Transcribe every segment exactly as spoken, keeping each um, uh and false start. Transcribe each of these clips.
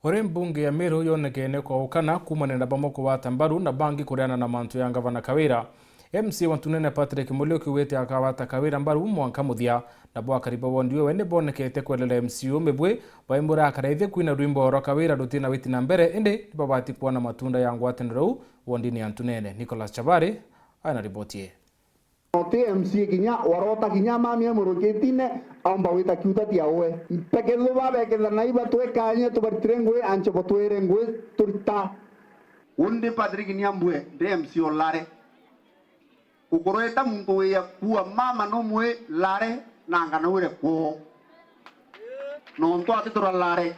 Uri mbunge ya Meru yonekene kwa ukana kuumania na bamwe kugwata mbaru na bangi kureana na mantu ya Ngavana Kawira. M C A wa Ntunene Patrick Muriuki augite akagwata Kawira mbaru mwanka muthia. Nabo akari ba wondi iwe ni bonekete kwerera M C A umwe bwi baimura akaraithia kwina rwimbo rwa Kawira rutina witi na mbere, indi ni babati kwona matunda ya ngwataniro iu wondini ya Ntunene. Nicholas Chabari aina riboti ii. Oti M C A kinya warota kinya mami e murukitine, aumba gwita kiuta tia uwe. Mpeke thuba bekethana iba twekanye tubaritire ngui, ancho botwire ngui turita. Undi Patrick Niambue, ndi M C A o Lare. Ukurweta muntu wiya kuua mama numwi Lare na ngana wire kwoo. Nontu ati turalare.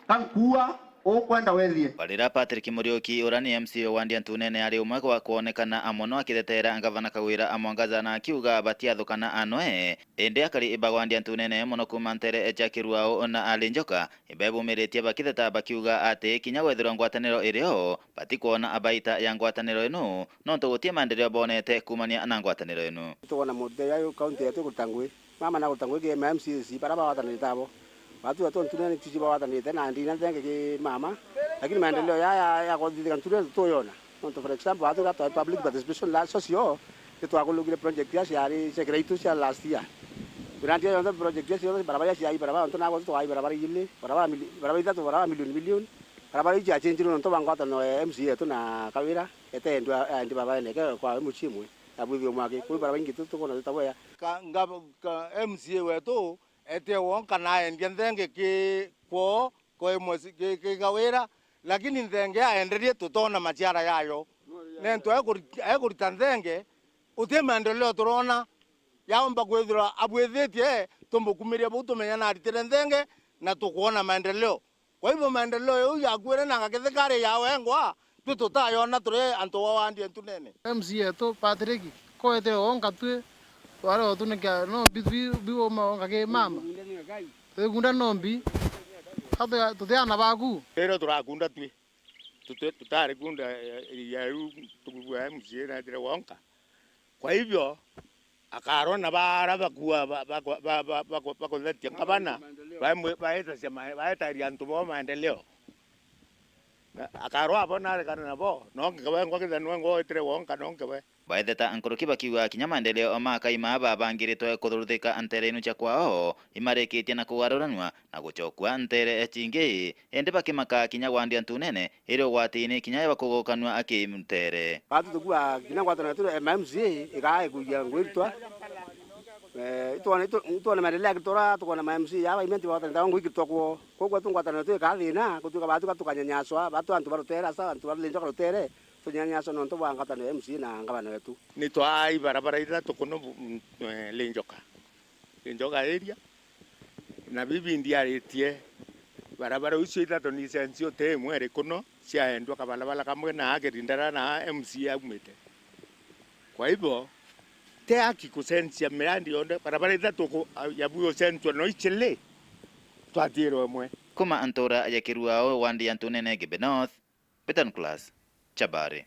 Ka nkuua, ukwenda wethie. Barira Patrick Muriuki, uria ni M C A wa wandi ya Ntunene, ari umwe wa kwonekana mono akitheteera Ngavana Kawira a Mwangaza na akiuga batiathukana anwe. Indi akari ba wandi ya Ntunene mono kuuma nteere cia Kiruao na Alinjoka, ibebumiritie bakitheta bakiuga ati kinya wethirwa ngwataniro iri o, batikwona baita ya ngwataniro inu, nontu guti maendeleo bonete kuumania na ngwataniro inu. Tukwona muthia ya kaunti yetu ikuruta ngui. Mama na guruta ngui ki ma M C As bara bagwatanirite abo. Watu wetu Ntunene tuci bagwatanirite na ndina nthenge ki mama, lakini maendeleo ya, ya, ya kuthithika Ntunene tuyona. Nontu for example, watu gatwa public participation la social, ni twakulukire project ya ciari cia Kiraitu cia last year. Grant ya yonthe project ya cionthe, barabara ya ciai, barabara ontu nago twai barabara ili, barabara mili-, barabara ithatu, barabara milioni milioni. Barabara ici achenjirwe nontu bwa ngwataniro ya M C A yetu na Kawira, ete endwa, endi barabara eneke kwa muchimwe. Abwithio mwaki, kwi barabara ingi tu-, tukona tutabwea. Ka, nga, ka M C A wetu, ete wonka na aendia nthenge ki kwoo, kwa imwe ci-, ki, ki Kawira, lakini nthenge aenderie tutona maciara yayo. Nentu ekuri-, ekurita nthenge, uti maendeleo turona, yaomba kwithirwa abwithitie, tumukumiria bau tumenya naritire nthenge, na tukwona maendeleo. Kwa hivyo maendeleo yau yakuire na ngaketheka ari ya wengwa, twi tutayona turi antu ba wandi ya Ntunene. M C A yetu Patrick, ko etire wonka twi, twari o tunikia nombi twi, biuma wonka ki mama. Twigunda nombi, ka tuti-, tuti ana baku. Rero turakunda twi. Tuti-, tutari kunda ya, ya riu tukugua M C A na etire wonka. Kwa hivyo, akarwa na bara bakua ba-, ba-, ba-, ba-, ba-, ba-, bakuthetia ngavana, baemwe-, baetacia ma-, baetaria antu bao maendeleo. Na akarwa abo narekana nabo, no nkewe ngwa kithanwa ngwa etire wonka, no nkewe. Baetheta nkuruki bakiuga kinya maendeleo ma akai maa babangiritwe kuthuruthika nteere inu cia kwao, imarikitie na kugaruranua na gucokua nteere cingi, indi bakimaka kinya gwandia ntunene iri ugwatini kinya ya bakugukanua aki nteere. Batu tukua kinya ngwataniro yetu ya M C A ikaa ikugia ngwitwa. Eh, itwone, itu-, itwone maendeleo ya Kiritora, tukona ma M C A ya baimenti bawatanite ngwikitwa kwoo. Koguo tu ngwataniro yetu ikaa thina, gutuika batu tukanyanyaswa, batu antu ba rutere, asa antu ba Linjoka rutere, tunyanyaswa nontu bwa ngwataniro ya M C A na ngavana wetu. Ni twai barabara ithatu kuno bu-, mm, eh, Linjoka. Linjoka area. Na bibi ndiaritie, barabara icio ithatu ni cencio ti imwe iri kuno, ciaendwa kabarabara kamwe na Kirindara na M C A aumite. Kwa hivyo, ti haki kucenjia mirandi yonthe, barabara ithatu ku-, ya bui ucenjwa no ichili, twatirwe imwe. Kuma ntura ya Kiruao, wandi ya Ntunene, Ngembe North, Betan Class, Chabari.